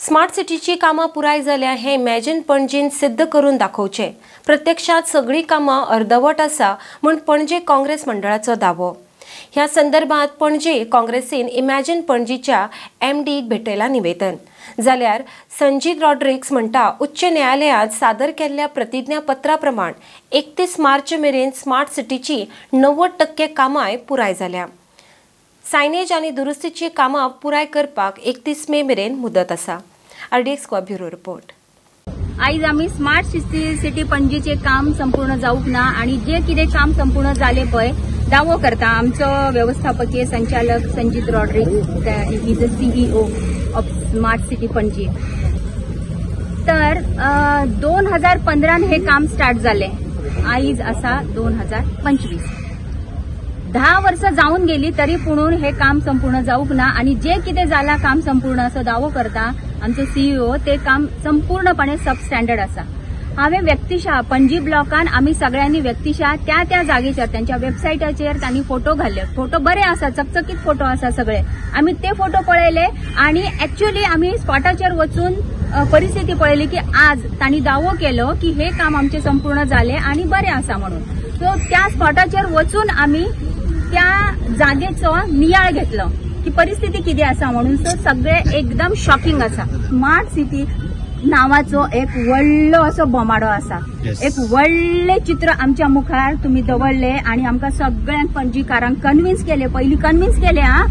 Smart सिटीची कामां पुराय जाल्या हें इमॅजिन पणजीन सिद्ध करून दाखोवचें. प्रत्यक्षात सगळीं कामां अर्दवट आसा म्हूण पणजे काँग्रेस मंडळाचो दावो. ह्या संदर्भात पणजे काँग्रेसीन इमॅजिन पणजीच्या एमडीक भेटयला निवेदन. जाल्यार संजीत रॉड्रिग्स म्हणटा उच्च न्यायालयांत सादर केल्ल्या प्रतिज्ञापत्रा प्रमाण 31 मार्च मेरेन स्मार्ट सिटीची 90% कामांय पुराय जाल्या. सायनेज आनी दुरुस्तीची कामां पुराय करपाक 31 मे मेरेन मुदत आसा. RDX Goa bureau report. आयज आमी स्मार्ट सिटी पणजीचे काम संपूर्ण जावंक ना आनी जे कितें काम संपूर्ण जालें पळय दावो करता आमचो वेवस्थापकीय संचालक Sanjit Rodrigues, is a CEO of smart city Panaji. तर 2015 हे काम स्टार्ट जालें, आयज आसा 2025, 10 वर्सां जावन गेली तरी पुणून हे काम संपूर्ण जावंक ना आनी जे कितें जालां काम संपूर्ण असो दावो करता आमचो सीईओ, ते काम संपूर्णपणे सब स्टँडर्ड आसा. हांवें व्यक्तिशा पणजी ब्लॉकान आमी सगळ्यांनी व्यक्तिशा त्या त्या जागेचेर त्यांच्या वेबसायटाचेर तांणी फोटो घाल्ले, फोटो बरे आसा, चकचकीत फोटो आसा सगळे, आमी ते फोटो पळयले आनी एक्च्युअली आमी स्पॉटाचेर वचून परिस्थिती पळयली की आज तांणी दावो केलो की हे काम आमचें संपूर्ण जालें आनी बरें आसा म्हणून. सो त्या स्पॉटाचेर वचून आमी त्या जागेचो नियाळ घेतलो की परिस्थिती कितें आसा म्हणून. सो सगळे एकदम शॉकिंग आसा. स्मार्ट सिटी नावाचो एक व्हडलो असो बोमाडो आसा, एक व्हडलें चित्र आमच्या मुखार तुमी दवरले आनी आमकां सगळ्यांक पणजीकारांक कन्विन्स केले, पयलीं कन्विन्स केले हा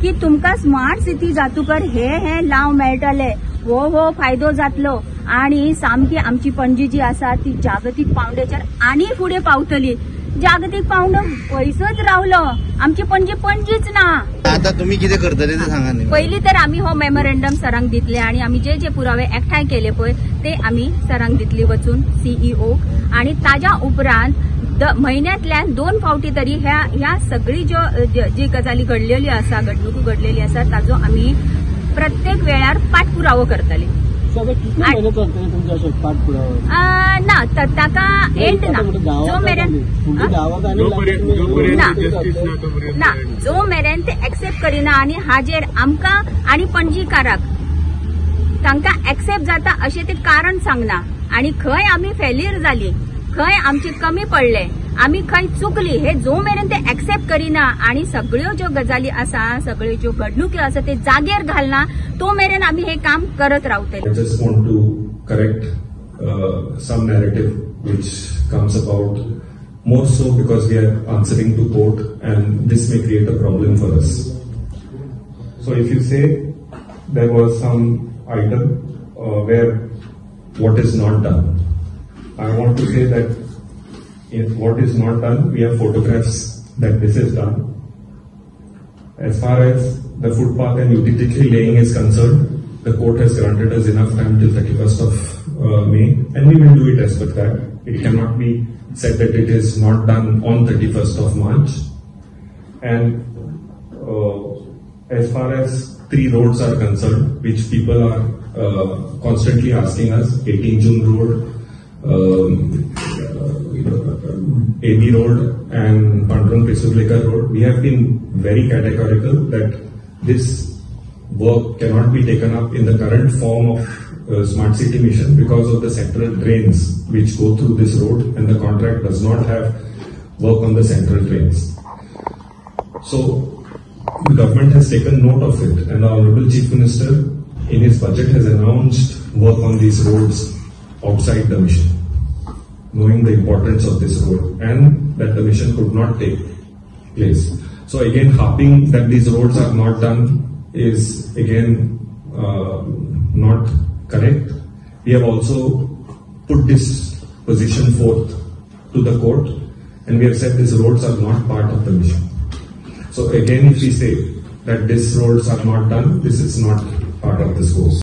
की तुमकां स्मार्ट सिटी जातूकर हे हे लाव मेळटले, हो हो फायदो जातलो आनी सामकी आमची पणजी जी आसा ती जागतीक पावंड्याचेर आनी फुडें पावतली. जागतीक पावंडो पयसच रावलो, आमची पणजी पणजीच ना. आता तुम्ही कितें करतले ते सांगा. पयलीं तर आमी हो मेमोरेंडम सरांक दितले आनी आमी जे जे पुरावे एकठांय केले पळय ते आमी सरांक दितली वचून सीईओ, आनी ताज्या उपरांत म्हयन्यांतल्यान 2 फावटी तरी ह्या सगळी ज्यो जी गजाली घडलेली आसा, घडणुको घडलेली आसा ताजो आमी प्रत्येक वेळार पाठपुरावो करतले. ना ताका एंड ना, जो मेरेन ना जो मेरेन ते एक्सेप्ट करिना आनी हाजेर आमकां आनी पणजीकाराक तांकां एक्सेप्ट जाता अशें ते कारण सांगना आनी खंय आमी फेलियर जाली, खंय आमचे कमी पडले, आमी खंय चुकली हे जो मेरेन ते एक्सेप्ट करिना आनी सगळ्यो ज्यो गजाली आसा, सगळ्यो ज्यो घडणुक्यो आसा ते जागेर घालना तो मेरेन आमी हे काम करत रावतले. I just want to correct some narrative which comes about more so because we are answering to court and this may create a problem for us. So if you say there was some item where what is not done, I want to say that if what is not done, we have photographs that this is done. As far as the footpath and utility laying is concerned, the court has granted us enough time till 31st of May, and we will do it as per that. It cannot be said that it is not done on 31st of March. And as far as 3 roads are concerned, which people are constantly asking us, 18 June Road, AB Road and Pandurang Pisurlekar Road, we have been very categorical that this work cannot be taken up in the current form of Smart City Mission because of the central drains which go through this road, and the contract does not have work on the central drains. So the government has taken note of it, and the Honorable Chief Minister in his budget has announced work on these roads outside the mission, knowing the importance of this road and that the mission could not take place. So again, harping that these roads are not done is again not correct. We have also put this position forth to the court, and we have said these roads are not part of the mission. So again, if we say that these roads are not done, this is not part of the scope.